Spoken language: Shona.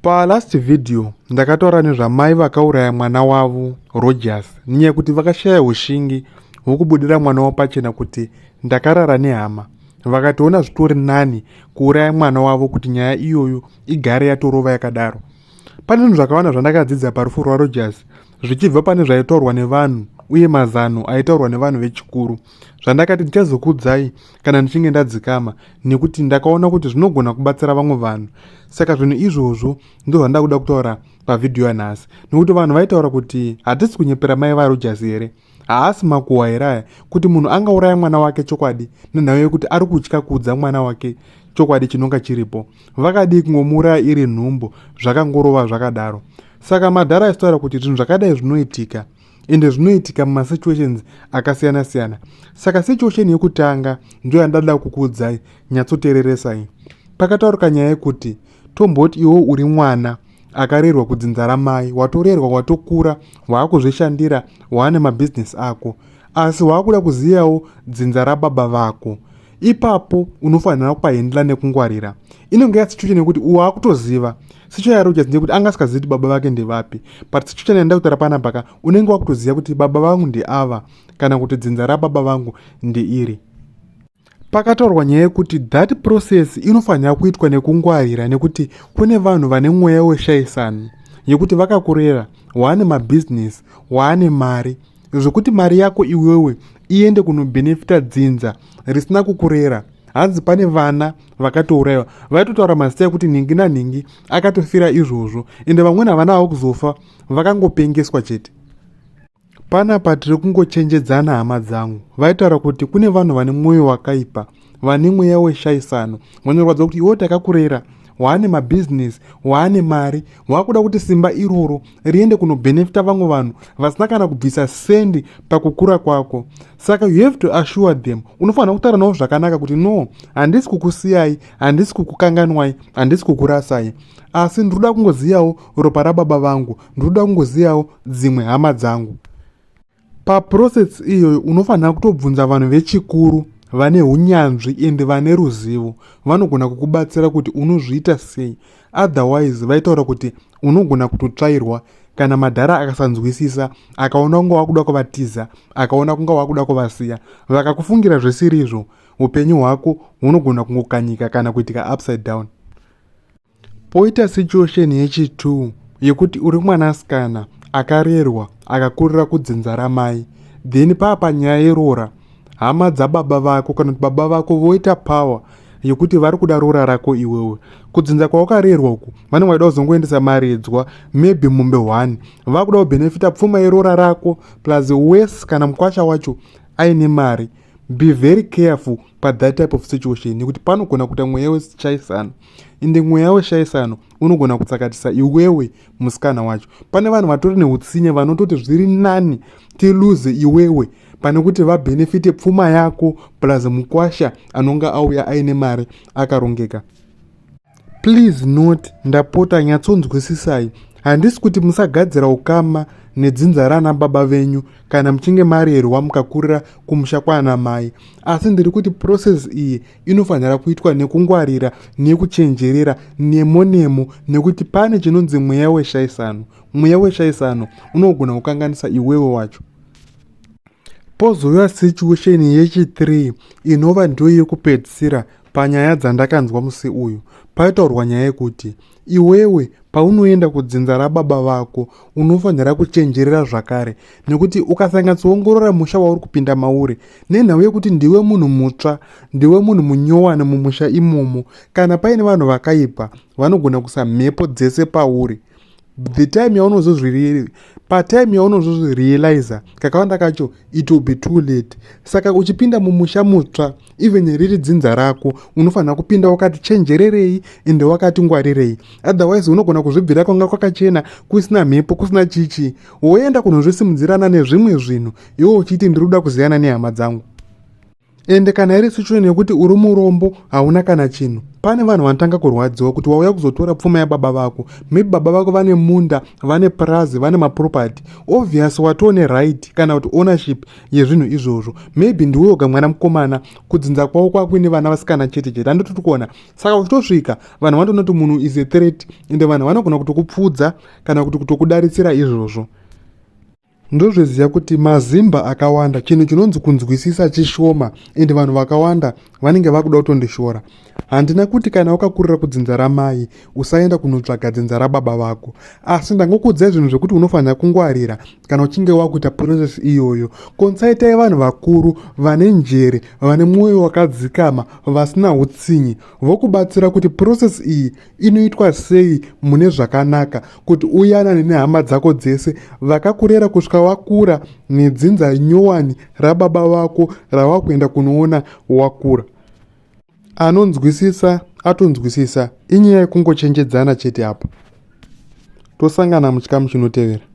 Palast video ndakataura nezvamai vakauraya mwana wavo Rogers nenyaya yekuti vakashaya ushingi hwekubudira mwana wavo pachena kuti ndakarara nehama. Vakatoona zvitori nani kuuraya mwana wavo kuti nyaya iyoyo igare yatorova yakadaro. Pane zvinhu zvakawanda zvandakadzidza parufu rwaRogers zvichibva pane zvaitaurwa nevanhu uye mazano aitaurwa nevanhu vechikuru zvandakati ndichazokuudzai kana ndichinge ndadzikama nekuti ndakaona kuti zvinogona kubatsira vamwe vanhu. Saka zvinhu izvozvo ndozvandava kuda kutaura pavhidhiyo yanhasi nekuti vanhu vaitaura kuti hatisi kunyepera mai vaRogers here? Haasi makuhwa here aya kuti munhu angauraya mwana wake chokwadi nenhau yekuti ari kutya kuudza mwana wake chokwadi chinonga chiripo? Vakadii kungomuuraya iri nhumbu zvakangorova zvakadaro? Saka madhara aisitaura kuti zvinhu zvakadai zvinoitika ende zvinoitika mumasituations akasiyana siyana. Saka situation yekutanga ndiyo yandada kukuudzai, nyatsoteereresai. Pakataurika nyaya yekuti tomboti iwe uri mwana akarerwa kudzinza ramai, watorerwa, watokura, waakuzvishandira, waane mabhizinesi ako, asi waakuda kuzivawo dzinza rababa vako. Ipapo unofanira kupahendla nekungwarira. Inenge yasituation yekuti waakutoziva. Situation yaRogers ndeyekuti anga asingazivi kuti baba vake ndevapi, but situation yandida kutaura panapa ka, unenge wakutoziva kuti baba vangu ndeava kana kuti dzinza rababa vangu ndeiri. Pakataurwa nyaya yekuti that process inofanira kuitwa nekungwarira nekuti kune vanhu vane mweya weshaisano yekuti vakakurera, waane mabhizinesi, waane mari, zvekuti mari yako iwewe iende kunobhenefita dzinza risina kukurera. Hanzi pane vana vakatourayiwa, vaitotaura mazita ekuti nhingi nanhingi akatofira izvozvo, ende vamweni havana havo kuzofa, vakangopengeswa chete. Panapa tiri kungochenjedzana hama dzangu. Vaitaura kuti kune vanhu vane mwoyo wakaipa, vane mweya weshaisano, vanorwadza kuti iwe takakurera, waane mabhizinesi, waane mari, wakuda kuti simba iroro riende kunobhenefita vamwe vanhu vasina kana kubvisa sendi pakukura kwako. Saka you have to assure them, unofanira kutaura navo zvakanaka kuti no, handisi kukusiyai, handisi kukukanganwai, handisi kukurasai, asi ndinoda kungozivawo ropa rababa vangu, ndinoda kungozivawo dzimwe hama dzangu. Paprocess iyoyo unofanira kutobvunza vanhu vechikuru vane hunyanzvi ende vane ruzivo, vanogona kukubatsira kuti unozviita sei. Otherwise vaitaura kuti unogona kutotsvairwa kana madhara akasanzwisisa, akaona kunga wakuda kuvatiza, akaona kunga wakuda kuvasiya, vakakufungira zvisirizvo, upenyu hwako hunogona kungokanyika kana kuitika upside down. Poita situation yechi2 yekuti uri mwanasikana akarerwa akakurira kudzinza ramai, then paa panyaya yeroora hama dzababa vako kana kuti baba vako voita power yekuti vari kuda roora rako iwewe. Kudzinza kwawakarerwa uku vanenge vachida kuzongoendesa maridzwa maybe mombe 1, vakuda kubhenefita pfuma yeroora rako plus worse kana mukwasha wacho aine mari. Be very careful pathat type of situation nekuti panogona kuita mweya weshaisano, ende mweya weshaisano unogona kutsakatisa iwewe musikana wacho. Pane vanhu vatori neutsinye vanototi zviri nani tiluze iwewe pane kuti vabhenefite pfuma yako plus mukwasha anonga auya aine mari akarongeka. Please note, ndapota nyatsonzwisisai, handisi kuti musagadzira ukama nedzinza rana baba venyu kana muchinge marerwa mukakurira kumusha kwaana mai, asi ndiri kuti process iyi inofanira kuitwa nekungwarira nekuchenjerera nemo nemo nekuti pane chinonzi mweya weshaisano. Mweya weshaisano unogona kukanganisa iwewe wacho. Pozouya situation yechi3 inova ndiyo yekupedzisira panyaya dzandakanzwa musi uyu. Paitaurwa nyaya yekuti iwewe paunoenda kudzinza rababa vako unofanira kuchenjerera zvakare nekuti ukasanyatsoongorora musha wauri kupinda mauri nenhau yekuti ndiwe munhu mutsva, ndiwe munhu munyowani mumusha imomo, kana paine vanhu vakaipa vanogona kuisa mhepo dzese pauri. The time yaunozozvi patime yaunozozvirealiza kakawanda kacho it will be too late. Saka uchipinda mumusha mutsva even riri dzinza rako unofanira kupinda wakati chenjererei ende wakati ngwarirei, otherwise unogona kuzvibvira kwanga kwakachena kusina mhepo kusina chichi, woenda kunozvisimudzirana nezvimwe zvinhu iwe uchiti ndiri kuda kuziyana nehama dzangu. Ende kana iri situation yekuti uri murombo hauna kana chinhu, pane vanhu vanotanga kurwadziwa kuti wauya kuzotora pfuma yababa vako. Maybe baba vako vane munda, vane purazi, vane maproperty. Obvious watoo neright kana kuti ownership yezvinhu izvozvo. Maybe ndiwe woga mwana mukomana, kudzinza kwavo kwakuine vana vasikana chete chete, handiti kuona? Saka uchitosvika vanhu vanotoona kuti munhu is a threat, ende vanhu vanogona kutokupfudza kana kuti kutokudaritsira izvozvo. Ndozviziva kuti mazimba akawanda chinhu chinonzi kunzwisisa chishoma, ende vanhu vakawanda vanenge vakuda kutondishora. Handina kuti kana wakakurira kudzinza ramai usaenda kunotsvaga dzinza rababa vako, asi ndangokuudzai zvinhu zvekuti unofanira kungwarira kana uchinge wakuita process iyoyo. Konsaitai vanhu vakuru vane njere, vane mwoyo wakadzikama, vasina utsinye, vokubatsira kuti process iyi inoitwa sei mune zvakanaka, kuti uyanane nehama dzako dzese vakakurera kusvika wakura nedzinza nyowani rababa vako rawakuenda kunoona wakura. Anonzwisisa atonzwisisa, inyaya yekungochenjedzana chete apa. Tosangana muchikamu chinotevera.